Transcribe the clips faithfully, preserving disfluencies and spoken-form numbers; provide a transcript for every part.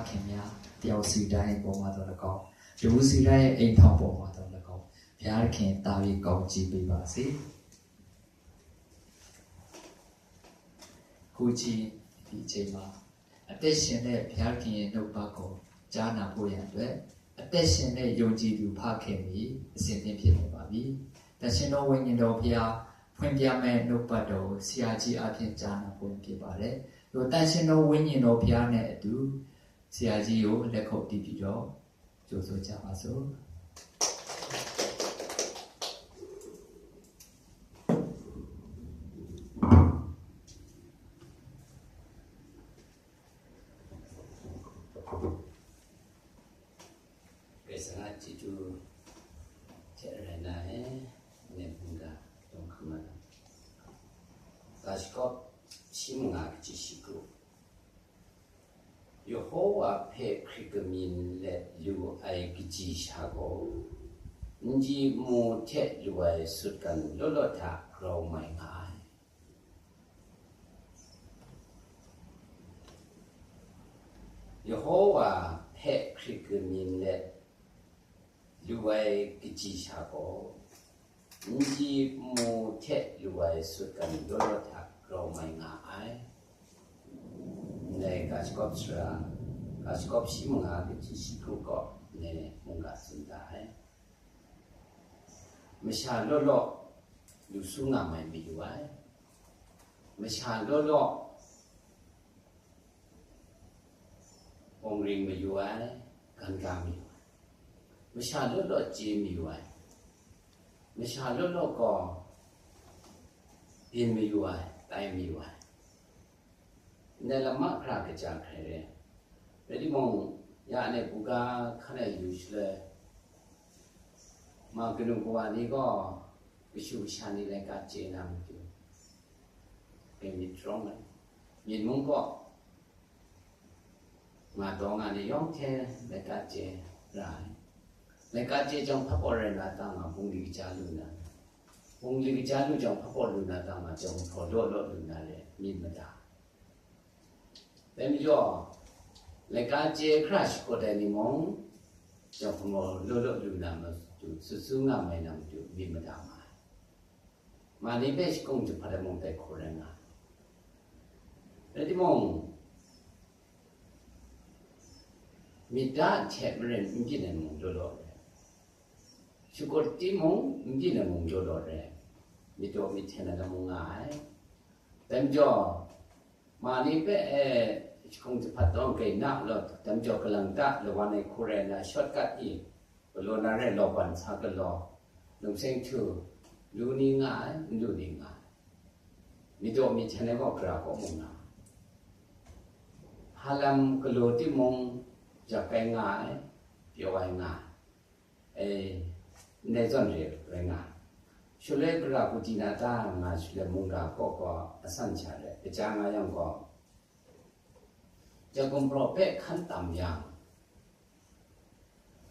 ခင်များ တယောက်စီတိုင်းအပေါ်မှာသော်လည်းကောင်း တဦးစီတိုင်းရဲ့အိမ်ထောင်ပေါ်မှာသော်လည်းကောင်း ဘုရားသခင်တာပြီးကောင်းချီးပေးပါစေ။ အခုချိန်ဒီအချိန်မှာအသက်ရှင်တဲ့ဘုရားသခင်ရဲ့နှုတ်ပတ်ကိုကြားနာဖို့ရန်အတွက်အသက်ရှင်တဲ့ယုံကြည်သူဖခင်ကြီးအစဉ်သင့်ဖြစ်နေပါပြီ။ တန်ရှင်သောဝိညာဉ်တော်ဘုရားဖွင့်ပြမဲ့နှုတ်ပတ်တော်ကိုဆရာကြီးအဖြစ်ကြားနာဖို့ဖြစ်ပါတယ်။ ဒီတန်ရှင်သောဝိညာဉ်တော်ဘုရားနဲ့အတူဆရာကြီးကိုလက်ခုပ်တီးပြီးတော့ကြိုဆိုကြပါစို့။ ကစနာချစ်သူချစ်ရနာဟဲနေမူဒါတုံးခမလာ Kashkop Shimanga Kachishiku. Yehowa hpe hkrit kamyin let lu ai kaji sha gaw, n ji mu hte lu ai sutgan law law hta grau mai nga ai. Yehowa hpe hkrit kamyin let lu ai kaji sha gaw, n ji mu hte lu ai sutgan law law hta grau mai nga ai. Ndai Kashkop sara, Kashkop shi manga kaji shi hkru kaw ndai mungga tsun da ai. Masha law law lu su nga mai mayu ai. Masha law law bawng ring mayu ai, gan ga mayu ai. Masha law law chye mayu ai. Masha law law gaw byin mayu ai, tai mayu ai. Ndai lam mahkra kaja hkrai re. Rai timung, ya anhte buga hkan ai yu shaloi, ma kanu kawa ni gaw kashu kasha ni laika chye na matu, myit jawng ai, myit mung kaw nga taw nga ni yawng hte laika chye ra ai. Laika chye jawng hpapaw rai na ta nga, bungli kaja lu na, bungli kaja lu jawng hpapaw lu na ta nga, jawng hpraw law law lu na re, myit mada. Dai majaw, laika chye hkra shakawn ai ni mung, jawng hpapaw law law lu na matu, sut su nga mai na matu, myit mada ma ai. Ma ni hpe shakung jahpat ai mung dai hku rai nga ai. Rai timung, myit da hte maren n byin ai mung law law re, shakut timung n byin ai mung law law re, myit daw myit hten ai lam mung nga ai. Dai majaw, ma ni hpe e shakung jahpat tawng grai na law, dai majaw kalang ta lawan ai hku rai na, shawt gat i, galaw na rai law ban sa galaw, lungseng htu, lu ni nga ai, n lu ni nga ai, myit daw myit hten ai gaw gara kaw mung nga ai. Hpa lam galaw timung, yak ai nga ai, pyaw ai nga ai, e, ndai zawn re rai nga ai. Shaloi gara kuti na ta nga shaloi mungga kaw gaw asan sha rai, kaja nga yang gaw, ja gumhpraw hpe hkan tam yang,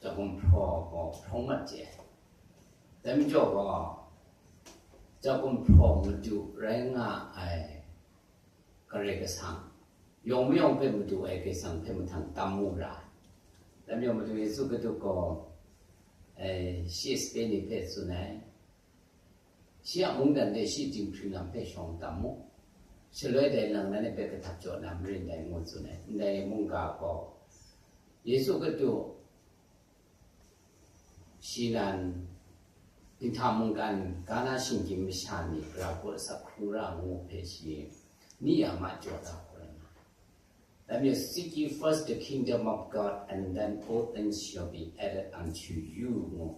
ja gumhpraw gaw hprawng mat chye ai. Dai majaw gaw, ja gumhpraw madu rai nga ai Karai Kasang, yawng mayawng hpe madu ai Karai Kasang hpe mahtang tam mu ra ai. Dai majaw Madu Yesu Hkristu gaw, e, shi sape ni hpe tsun ai, shi a mungdan de shi dinghpring lam hpe shawng tam mu, shaloi dai lang nanhte hpe kahtap jaw na marin dai, ngu tsun ai. Ndai mungga gaw, Yesu Hkristu shi nan, dinghta mungkan, Kana shinggyim masha ni gara kaw asak hkru ra ngu hpe shi ni a ma jaw da hkrum ai. Dai majaw, "Seek ye first the kingdom of God, and then all things shall be added unto you," ngu.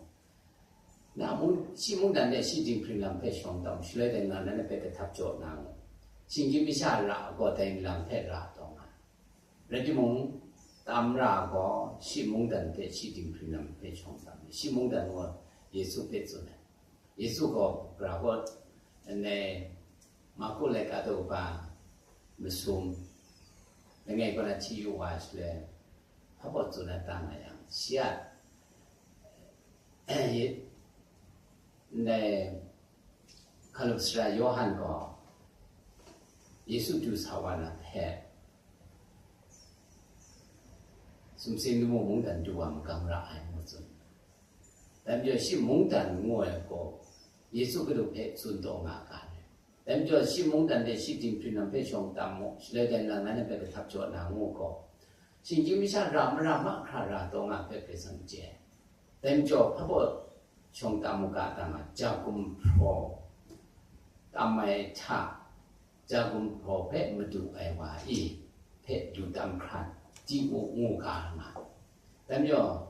Na mung, shi mungdan de shi dinghpring lam hpe shawng tam, shaloi dai nga nanhte hpe kahtap jaw na ngu. Shinggyim masha ra gaw dai lam hpe ra taw nga. Rai timung, tam ra gaw shi mungdan hpe shi dinghpring lam hpe shawng tam, shi mungdan gaw Yesu hpe tsun ai. Yesu gaw gara kaw, ndai Marku laika daw kaba masum langai kaw na hti yu wa shaloi, hpa baw tsun na ta nga yang, shi a, ndai hkalup sara Yawhan gaw Yesu du sa wa na hpe, Sumsing lamu mungdan du wa magang ra ai, ngu tsun. Dai majaw shi mungdan ngu ai gaw, Yesu Hkristu hpe tsun taw nga ga ai. Dai majaw shi mungdan de shi dinghpring lam hpe shawng tam mu, shaloi dai na ngai na hpe kahtap jaw na ngu gaw, shinggyim masha ra mara mahkra ra taw nga hpe Karai Kasang chye ai. Dai majaw hpabaw shawng tam mu ga, tam nga, ja gumhpraw tam ai hta, ja gumhpraw hpe madu ai wa i hpe du tam hkran, di u ngu ga nga. Dai majaw,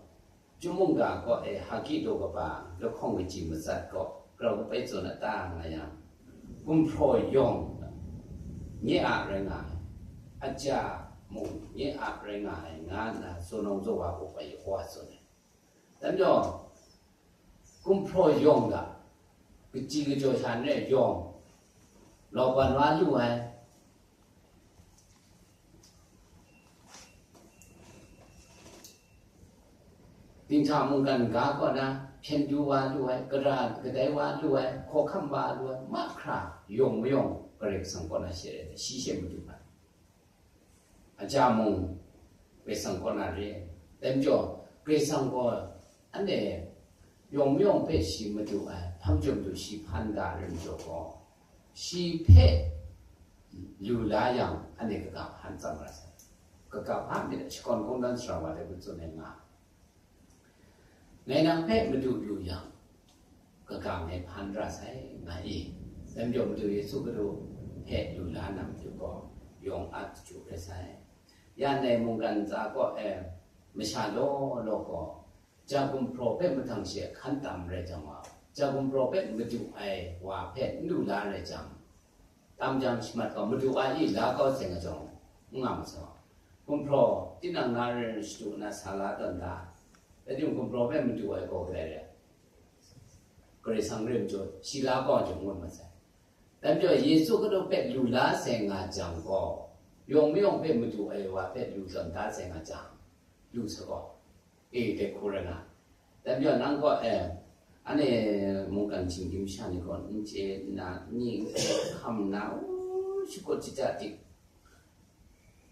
Chyum mungga kaw e Hagi daw kaba lahkawng kaji matsat gaw grau kabai tsun a ta nga yang, gumhpraw yawng nye a rai nga ai, aja mung nye a rai nga ai, nga nna zawn nawng zawn wa hpe Yehowa tsun ai. Dai majaw, gumhpraw yawng ga, kaji kajaw sha n rai yawng, lauban wa lu ai, dinghta mungkan ga kaw na hpyen du wa lu ai, gara kadai wa lu ai, hkawhkam wa lu ai, mahkra yawng mayawng Karai Kasang kaw na she rai, shi she madu ai. Aja mung Karai Kasang kaw na re ai. Dai majaw, Karai Kasang gaw anhte yawng mayawng hpe shi madu ai, hpang jawm du shi hpan da ai rai majaw gaw, shi hpe lu la yang, anhte kaga hpa n tsang ra sai. Kaga hpa myit ai, shakawn kungdawn sara wa de, ngu tsun ai nga. Ngai nang hpe madu lu yang, kaga ngai hpan ra sai, nga i. Dai majaw, Madu Yesu Hkristu hpe lu la na matu gaw, yawng a chyu rai sai. Ya ndai mungkan ntsa kaw e masha law law gaw, ja gumhpraw hpe mahtang she hkan tam rai jang wa, ja gumhpraw hpe madu ai wa hpe n lu la rai jang, tam jang shamat gaw, madu ai i la kau seng a jawng, n nga ma sa. Gumhpraw, tinang na rai shadu na sa la tawn da. Rai timung, gumhpraw hpe madu ai gaw kadai re? Karai Kasang rai majaw, shi la kau jang ngut ma sai. Dai majaw, Yesu Hkristu hpe lu la sai nga jang gaw, yawng mayawng hpe madu ai wa hpe lu tawn da sai nga jang, lu sa gaw, e, dai hku rai na. Dai majaw, nang gaw, e, anhte mungkan shinggyim sha ni gaw n chye nna, n ning n hkam nna, u, shakut jahta dik,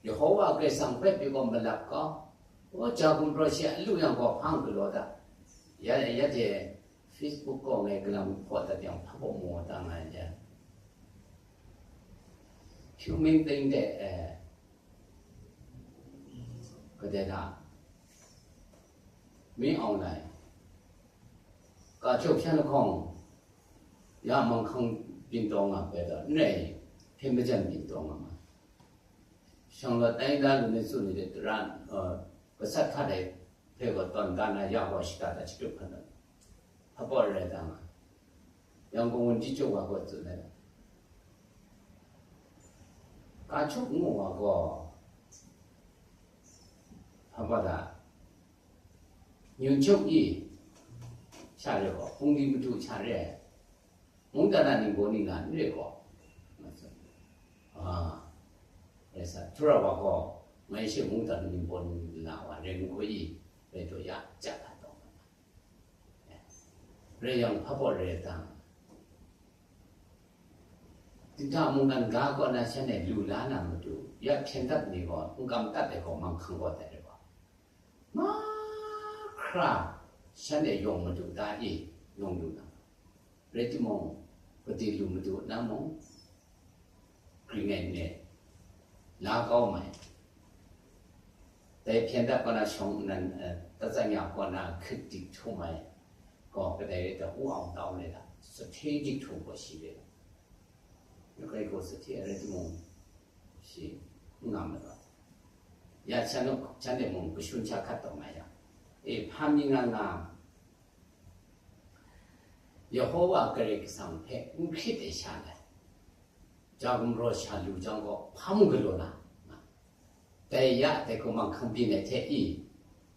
Yehowa Karai Kasang hpe pyi gaw malap kau. O, ja gumhpraw shi a lu yang gaw hpang galaw da. Ya, ya de Facebook kaw ngai galam hpaw dat yang hpa kaw mu da nga ai ja. Hpyu ming ting de, eh, kadai da. Min Aung Hlaing. Ka chok shan lahkawng, ya manghkang byin taw nga hpe taw, n rai, hpyen majan byin taw nga ma. Shanglawt tai da lu ni tsun ni de, tara, uh, gasat hkat ai hpe gaw tawn da na, ya gaw shada da shatup hkan ai. Hpa rai da nga. Yang gaw wunji chyaw wa gaw tsun ai. Ka chok ngu wa gaw, hpa da, Nyun chok i sha re gaw, hpung di madu sha re ai, mungdan a ningbaw ningla n re gaw, nga tsun. A, rai sa, Htura wa gaw, ngai she mungdan ningbaw ningla wa rai n hku i, rai taw ya, ja hkat taw nga. Rai yang, hpa baw rai dang, dinghta mungkan ga kaw na shan e lu la na matu, ya hpyen dat ni gaw, n kam dat ai gaw, manghkang gaw dat ai gaw, mahkra shan e yawng madu da e, yawng lu na. Rai timung, gade lu madu na mung, gring ai n re, la kau mai. Dai hpyen dat kaw na shawng nnan, eh, tatsanya kaw na hkrit dik htum ai gaw, kadai rai ta, u aung tau rai ta, sahte dik htum gaw shi rai ta. Yu kai gaw sahte rai timung, shi n nga ma taw. Ya shan, shan de mung kashun sha hkat taw nga yang, e, hpa mi nga nga, Yehowa Karai Kasang hpe n hkrit ai sha lai. Ja gumhpraw sha lu jang gaw, hpa mung galaw na, dai ya, dai gaw manghkang byin ai hte i,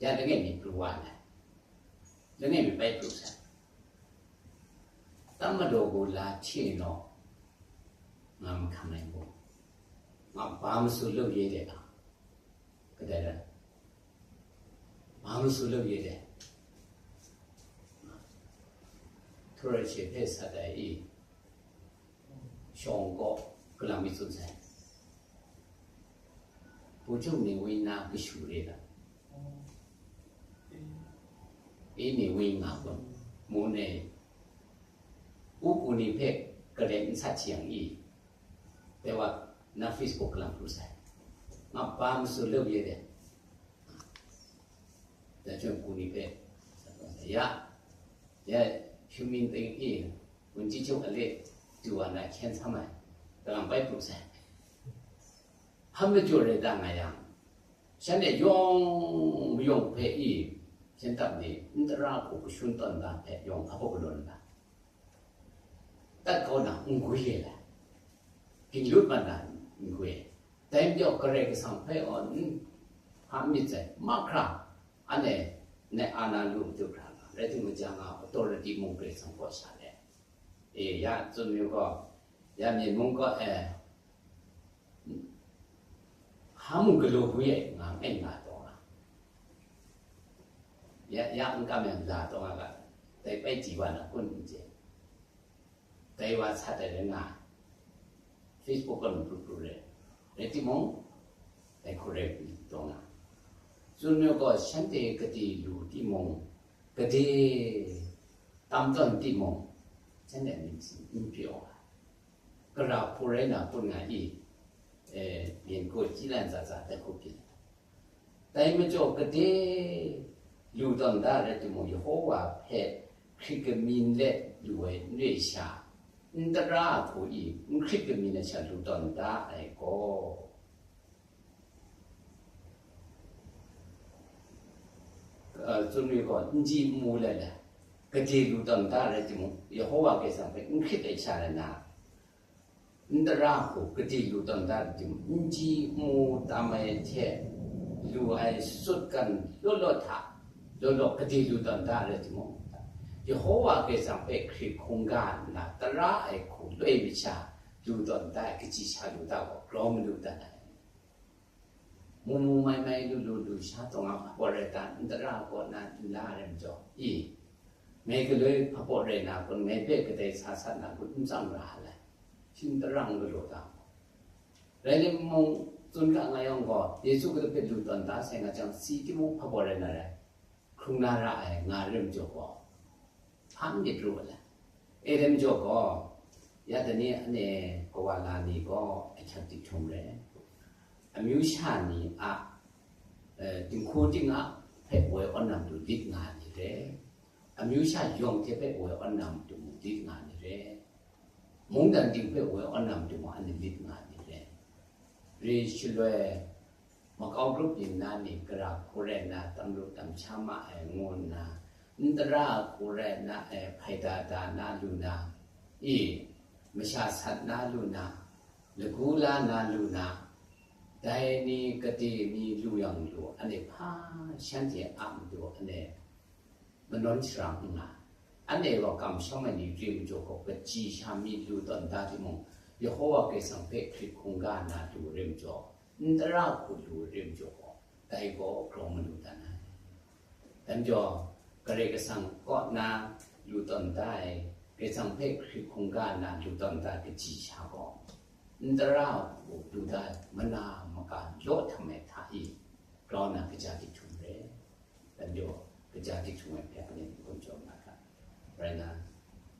ya langai mi pru wa ai, langai mi bai pru sai. Tam madaw gaw la hte naw, nga mahkam ai gaw, nga ba masu lou ye de ga, kadai rai, ba masu lou ye de, Htura she hpe sat ai i, shawng gaw galam mi tsun sai. Pu Jung ni wina kashu re la, Ini wing nga kun, mu ne, u ku ni hpe gare n sat yang i, pewa na Facebook lang pru sai, nga pa masu lou ye de, da chun ku ni hpe, ya, ya, human thing i, wun ji chuk ale, tu wa na khen sa mai, kalang bai pru sai. Hpa majaw rai ta nga yang, shanhte yawng mayawng hpe i, shan tap ni n tara hku kashun tawn da hpe yawng hpa galaw nna, tat kau na n gwi ai lai, ginlut mat na n gwi ai. Dai majaw Karai Kasang hpe gaw n hpa myit sai, mahkra, anhte nai a na lu matu hkra nga, rai timung, ja nga authority mung Karai Kasang kaw sha let, e, ya tsun yu gaw, ya myen mung kaw e, hpa mung galaw gwi ai nga, ngai nga taw nga. Ya, ya n kam yang la taw nga ga, dai bai ji wa na kun n chye. Dai wa sat ai rai nga, Facebook kaw pru pru re, rai timung, dai hku rai taw nga. Tsun yu gaw, shanhte gade lu timung, gade tam tawn timung, shanhte myit sin n pyaw ai. Gara hku rai na kun nga i, e, byin gaw chyi lan za za dai hku byin. Dai majaw gade lu tawn da rai timung, Yehova hpe hkrit kamyin let lu ai n re sha, n tara hku i n hkrit kamyin ai sha lu tawn da ai gaw, uh, tsun yu gaw, n ji n mu let ai, gade lu tawn da rai timung, Yehova Karai Kasang hpe n hkrit ai sha rai na, n tara hku gade lu tawn da rai timung, n ji n mu tam ai hte lu ai sutgan law law hta, law law gade lu tawn da rai timung, Yehova Karai Kasang hpe hkrit hkungga nna tara ai hku loi masha lu tawn da ai kaji sha lu da gaw, grau malu dan ai. Mu mu mai mai, lu lu lu sha taw nga hpabaw rai ta, n tara kaw na n la ai rai majaw, i, ngai galoi hpabaw rai na kun, ngai hpe kadai sa sat na kun, n tsang ra ai, shi n tara n galaw ta. Rai timung, tsun ga nga yawng gaw, Yesu Hkristu hpe lu tawn da sai nga jang, si timung hpabaw rai na rai, hkrung na ra ai nga rai majaw gaw, hpa myit ru ai. E rai majaw gaw, ya dai ni, anhte kawa la ni gaw ahkyak diktum re, amyu sha ni a, eh, dinghku dingnak hpe woi awn na matu lit nga ni re, amyu sha yawng hte hpe woi awn na matu mung lit nga ni re, mungdan ting hpe woi awn na matu mung anhte lit nga ni re. Re shaloi, makau grup yin na ni gara hku rai nna, tam ru tam sha ma ai ngu nna, n tara hku rai nna, eh, hpai da da na lu na, i, masha sat na lu na, lagu la na lu na, dai ni gade mi lu yang lu, anhte hpa shanhte a matu anhte manawn sara n nga. Anhte gaw kamsham ai ni re majaw gaw, kaji sha mi lu tawn da timung, Yehova Karai Kasang hpe hkrit hkungga nna lu re majaw, n tara hku lu re majaw gaw, dai gaw grau malu dan ai. Dai majaw, Karai Kasang kaw na lu tawn da ai, Karai Kasang hpe hkrit hkungga nna lu tawn da ai kaji sha gaw, n tara hku lu da ai mana maka law htam ai hta i, grau na kaja diktum re. Dai majaw, kaja diktum ai hpe anhte n-gun jaw nga ga, rai nna,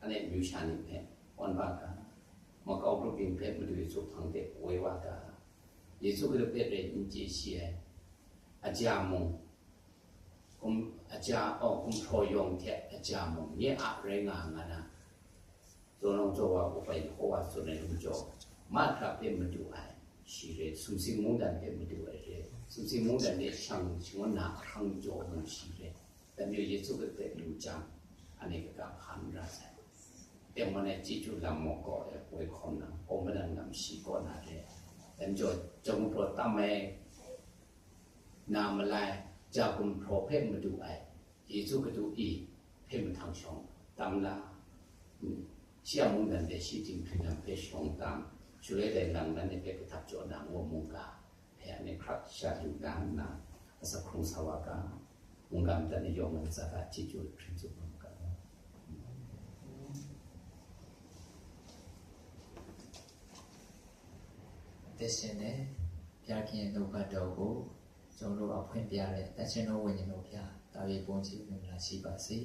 anhte amyu sha ni hpe awn wa ga, makau grup yin hpe madu Yesu hpang de woi wa ga, Yesu Hkristu hpe rai n chye shi ai, aja mung, kum, aja, aw, gumhpraw yawng hte aja mung, nye a rai nga nga na, Zawn lawng zawn wa Kaw Pai Yehova tsun ai lam jaw, mahkra hpe madu ai shi re, sumsing mungdan hpe madu ai re, sumsing mungdan hte shang shangun na ahkang jaw mu shi re. Dai majaw Yesu Hkristu hpe lu jang, anhte kaga hpa n ra sai. Tengman ai chyeju lam maw kaw ai woi hkawm na, kaw madan lam shi kaw na re. Dai majaw, jahku praw tam ai na malai, ja gumhpraw hpe madu ai, Yesu Hkristu i hpe mahtang shawng tam la, mm, shi a mungdan de shi dinghpring lam hpe shawng tam, shaloi dai lang nanhte hpe kahtap jaw na ngu mungga hpe anhte hkrak sha lu da nna, asak hkrung sa wa ga, mungga madat ni yawng ai latsa hta chyeju hpring tsun wa ga. Teshene, pyarkin nuga dau gu, jawng lu a hpyen pya re, tacheno wenyi nu pya, Dawid bawn hte mung na shi pa se.